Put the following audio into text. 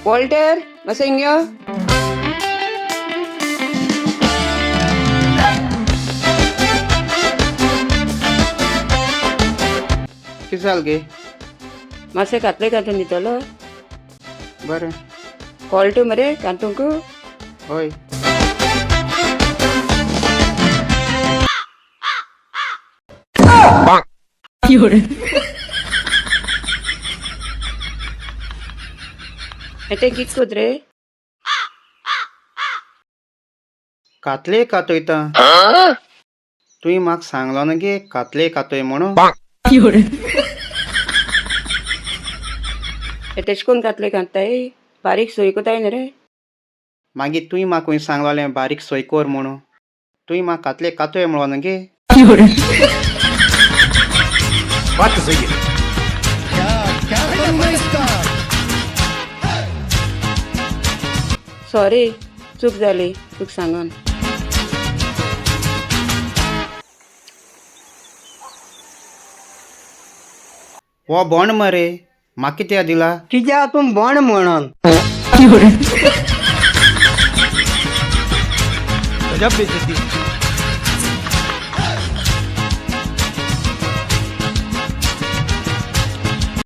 Walter मातसो हिंग यो. कितें जाल गे? मातशें कातले कांतून दितलो? बरें. कॉल्टू मरे कांतूंक? हय. हें तें कित कोत रे? कातले कातयता. तुवें म्हाका सांगलो ना गे कातले कातय म्हणून. हें तेश कोन कातले कांत्ताय? बारीक सोय कोताय न्ही रे. मागीर तुवें म्हाका खंय सांगलोलें बारीक सोय कोर म्हणून. तुवें म्हाका कातले कातय म्हणलो न्हू गे. सॉरी, चूक जाली तुका सांगून. हो बोंड मरे, म्हाका कित्याक दिला? कित्याक तूं बोंड म्हणून. गजब बेइज्जती।